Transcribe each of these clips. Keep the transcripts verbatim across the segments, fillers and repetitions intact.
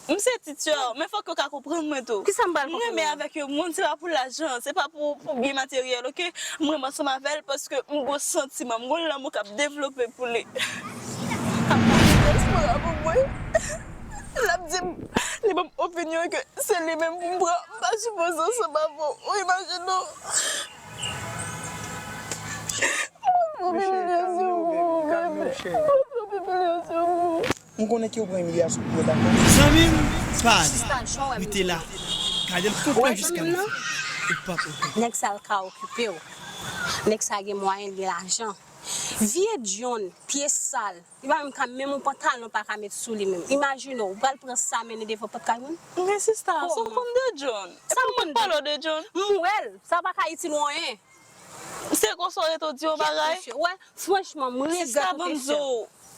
M se Titya, men fòk yo ka konprann mwen tou. Kisa m pral konprann? M renmen avèk yon moun, se pa pou lajan, se pa pou, pou byen materyèl, oke? M renmen ansanm avè l paske m gon santiman, m gon lanmou k ap devlope pou li. L ap pale dyaspora pou mwen. L ap di m, li ban m opinyon ke se li menm pou m pran. M pa sipoze ansanm avè w. Ou imajine w. Mwen pran imilyasyon pou ou, bebe. Mwen pran imilyasyon pou ou. M konnen ke w pran imilyasyon pou mwen, dakò? Zanmi m, pale. Rete la. Gade l konplè jiska nan fen. Ou p ap regrèt. Nèg sa l ka okipe w. Nèg sa gen mwayen, l gen lajan. Vye John, pye sal. Li pa menm ka, menm yon pantalon pa ka met sou li menm. Imajine w, ou pral pran sa mennen devan pòt kay moun? Men sista, sa w konn de John? Sa m konn de John? M wè l, sa pa ka itil w anyen. Se konsa w rete w di yon bagay? Wè, franchman, m regrèt ou te fè.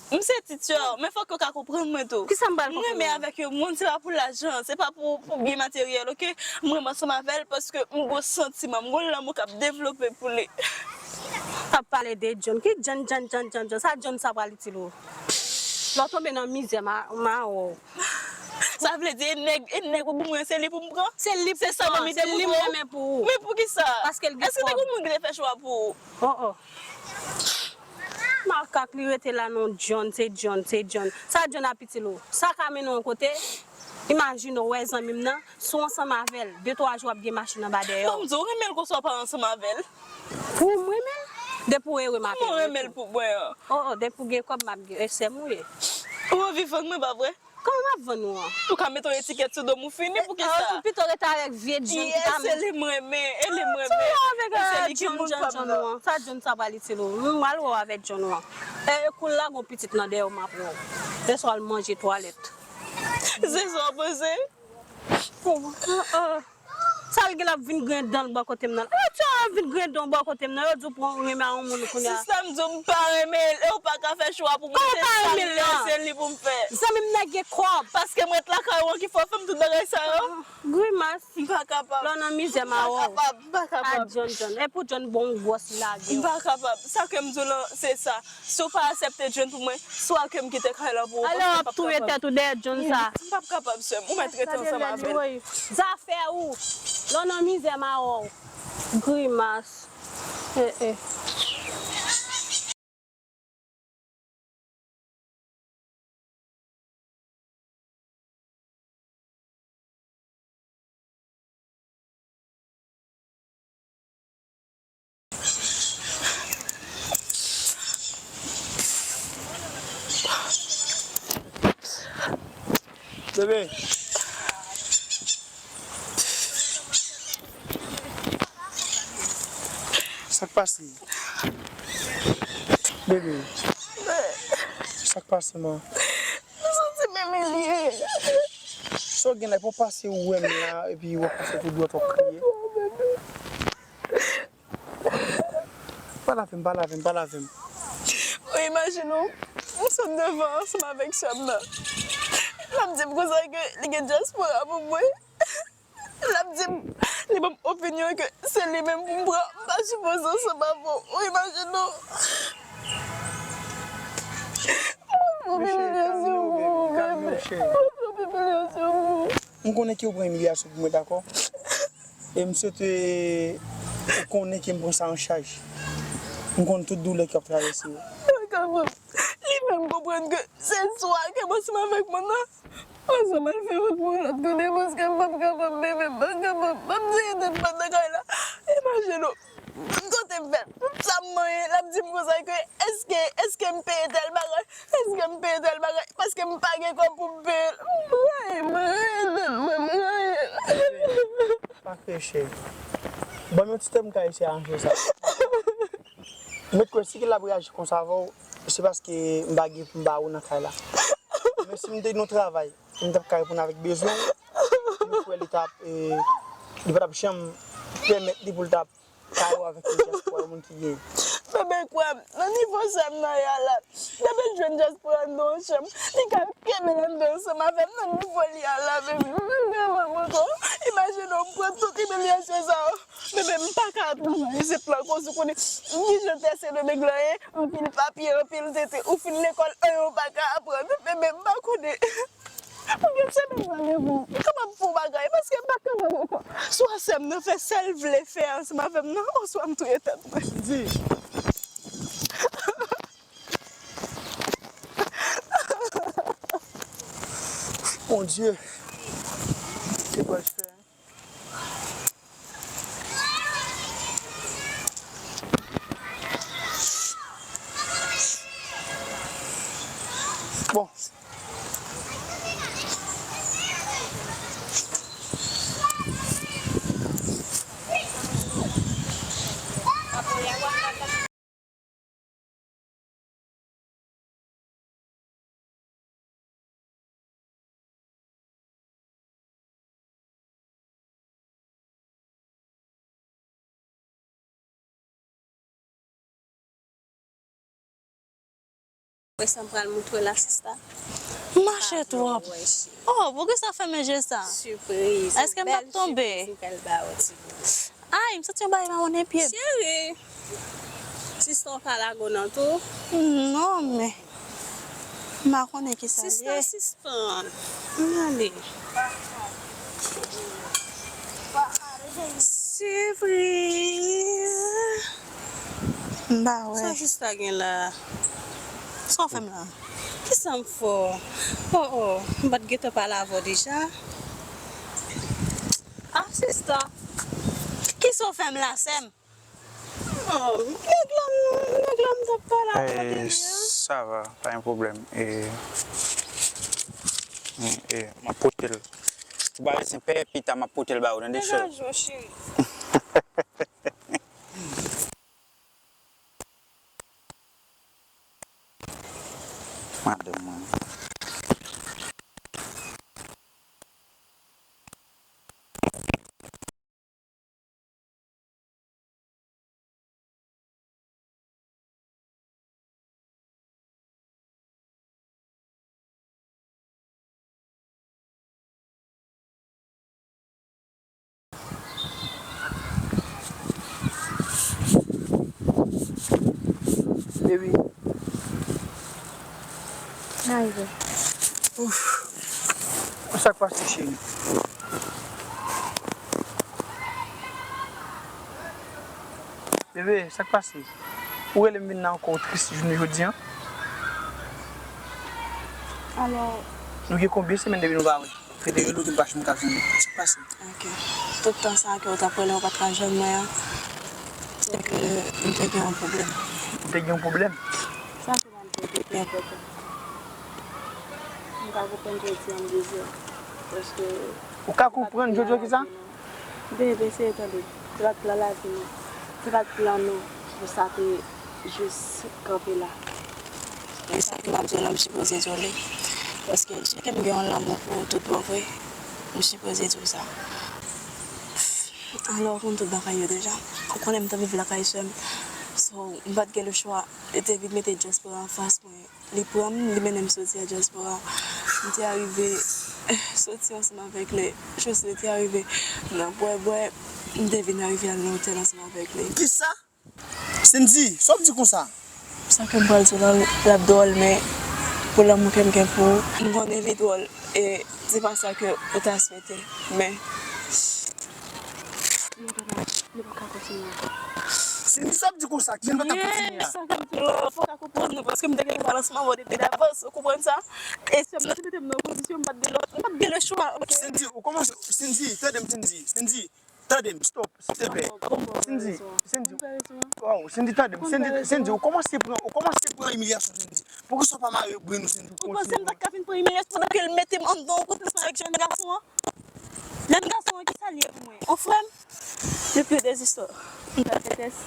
M se Titya, men fòk yo ka konprann mwen tou. Kisa m pral konprann? M renmen avèk yon moun, se pa pou lajan, se pa pou, pou byen materyèl, oke? M renmen ansanm avè l paske m gon santiman, m gon lanmou k ap devlope pou li. Ap pale de John. Ki John, John, John, John, John? Sa John sa pral itil ou? Lè w tonbe nan mizè, ma, ma wè w. Sa vle di, e nèg, e nèg ou pou mwen, se li pou m pran? Se li pou pran, se li m renmen pou ou. Men poukisa? Paske l gen kòb. Èske te gen moun ki te fè chwa pou ou? Oh, oh. Makak, li rete la non, John, se John, se John. Sa John ap itil ou? Sa ka mennen w yon kote? Imajine w wè zanmi m nan, si w ansanm avè l, de twa jou w ap gen machin anba dèyè w. Ban m di w, ou renmen l konsa w pa ansanm avè l? Pou m renmen l? Depi w ere m ap ere tou. Kòman w renmen l pou mwen an? Oh, oh, depi w gen kòb, m ap gen, e sè m ou ye. Ou anvi vann mwen, pa vre? Kòman m ap vann ou an? Ou ka mete yon etikèt sou do m, ou fini, poukisa? Ou pito rete avèk vye John ki pa menm. Se li m renmen, e li m renmen. Sa w avèk, e se li ki moun pa m nan. Sa John sa pral itil ou? M al wè w avèk John ou an. E kou l la gon pitit nan dèyè w, m ap wè w. Lè sa w al manje twalèt. Se sa w panse? Sa l gen l ap vin griyen dan l bò kote m nan. Sa l ap vin griyen dan l bò kote m nan. Yo di w pran renmen a yon moun kounye a. Sista, m di w m pa renmen l, e w pa ka fè chwa pou mwen. Kòman w pa renmen l lan? Se li pou m fè. Zanmi m nan gen kòb. Paske m ret lakay ou an ki fè w fè m tout bagay sa yo. Grimas. M pa kapab. Lè w nan mizè, m a wè w. M pa kapab, m pa kapab. A John, John. E pou John bon gwòs li lage w. M pa kapab. Sa ke m di w lan, se sa. Si w pa aksepte John pou mwen, swa ke m kite kay la pou ou, paske m p ap kapab. Alò, w ap touye tèt ou dèyè John sa. M p ap kapab, sè m. Ou mèt rete ansanm avè l. Zafè ou. Lè w nan mizè, m a wè w. Grimas. Eh, eh. Bebe. Sa k pase? Bebe. Sa k pase, man? M santi m imilye. Sa w gen la, e pa w pase ou wè m la, epi w ap pase tou dwat w ap kriye. Pa lave m, pa lave m, pa lave m. Ou imajine w, m sot devan ansanm avèk sè m nan. L ap di m konsa ke li gen dyaspora pou mwen. L ap di m, li ban m opinyon ke se li menm pou m pran. M pa sipoze ansanm avè w. Ou imajine w. Mwen pran imilyasyon pou ou, bebe. Mwen pran imilyasyon pou ou. M konnen ke w pran imilyasyon pou mwen, dakò? E m swete ou konnen ke m pran sa an chaj. M konn tout doulè ke w ap travèse yo. Mwen kapab. Li fè m konprann ke se swa ke m ansanm avèk moun nan. Ansanm al fè wout pou yon lòt kote, paske m p ap kapab, bebe, m p ap kapab. M ap touye tèt m nan kay la. Imajine w. Kote m fèt? Sa m manyen? L ap di m konsa ke èske, èske m peye tèl bagay? Èske m peye tèl bagay? Paske m pa gen kòb pou m peye l. M rayi, m rayi tèt mwen, m rayi. Pa kriye, cheri. Ban m yon ti tan, m ka eseye aranje sa. M mèt kwè si ke l ap reyaji konsa avè w, se paske m pa gen pou m ba ou nan kay la. Men si m te gen yon travay, m t ap ka reponn avèk bezwen w, m kwè li t ap, e, li pa t ap janm pèmèt li pou l t ap kare w avèk yon dyaspora, yon moun ki gen. Bebe, kwè m, nan nivo sè m nan ye a la, depi l jwenn dyaspora anndan yon chanm, li ka kenbe l anndan ansanm avè m nan nivo li a la, bebe. M pa kapab ankò. Imajine w, m pran tout imilyasyon sa yo. Bebe, m pa ka ap nan isit la ankò, ou konnen kijan tè Sendomeng lan ye, anpil papye, anpil tenten, ou fin lekòl, anyen ou pa ka aprann. Bebe, m pa konnen. Pou gen semèn nan revan, m kapab fè yon bagay, paske m pa kapab ankò. Swa sè m nan fè sa l vle fè ansanm avè m nan, oswa m touye tèt mwen. Di. Bondye, ki pral fè? Bon. Wè sa m pral montre w la, sista. Mache twòp. Oh, poukisa w fèmen je sa? Sipriz. Èske m p ap tonbe? Bèl sipriz m pral ba w, ti bebe. Ay, m santi yon bagay mawon nan pye m. Cheri, sista w pa lage w nan tou? Non, men m pa konnen kisa l ye. Sista, sispann. Ann ale. Sipriz. M pa wè. Sa sista gen la? Sa w fè m la? Kisa m fè w? Oh, oh, m pa t gentan pale avè w deja? Ah, sista. Kisa w fè m la, sè m? Oh, nèg la, nèg la m t ap pale avè w deja. Sa va, pa gen pwoblèm. E, e, m ap pote l. Ou pa bezwen pè, pita m ap pote l ba ou, tande, cheri. Degaje w, cheri. Madanm mwen. Baby. N a rive. Ouf. Sa k pase, cheri? Bebe, sa k pase? Ou rele m vin la ankò, ou tris jounen jodi a? Alò. Nou gen konbyen semèn depi nou pa wè? Rete rele w, te m pa janm ka jwenn ou. Sa k pase? Ok. Tout tan sa a ke w t ap rele m, ou pa t ka jwenn mwen an, se ke m te gen yon pwoblèm. Ou te gen yon pwoblèm? Sa se pa yon pwoblèm ki enpòtan. M ka konprann jodi a m dezòd. Paske. Ou ka konprann jodi a kisa? Bebe, eseye tande. Se pa t plan lavi nou. Se pa t plan nou pou sa te jis kanpe la. E sa ke m ap di w la, m sipoze di w li. Paske si ke m gen yon lanmou pou ou tout bon vre, m sipoze di w sa. Alò, ou konn tout bagay yo deja. Ou konnen m t ap viv lakay sè m. So, m pa t gen lechwa. Li te vin mete dyaspora anfas mwen. Li pran m, li mennen m soti a dyaspora. M te arive soti ansanm avèk li. Josely te arive nan bwè bwè. M te vin arive al nan otèl ansanm avèk li. Kisa? Cindy, sa w ap di konsa? Sa ke m pral di w la, l ap dwòl, men pou lanmou ke m gen pou ou, m konnen li dwòl, e se pa sa ke ou ta swete, men. Nou pa ka, nou pa ka kontinye ankò. Cindy, sa w ap di konsa? Kijan nou pa ka kontinye a? Sa ke m di w la, fò w ta konprann mwen, paske m te gen relasyon avè w depi davans, ou konprann sa? E sè m nan te mete m nan yon kondisyon, m pa t gen lòt, m pa t gen lechwa, ok? Cindy, ou kòmanse, Cindy, tande m, Cindy, Cindy. Tande m, stop, silteplè. Cindy, Cindy, oh, Cindy, tande m, Cindy, Cindy, ou kòmanse pran, ou kòmanse pran imilyasyon, Cindy. Poukisa w pa mare brenn ou, Cindy? Ou panse m ta ka vin pran imilyasyon pandan ke l mete m anndan yon kontestan avèk jèn gason an? Jèn gason an, kisa l ye pou mwen? On frè m? Depi de zistwa. M pral fè tès.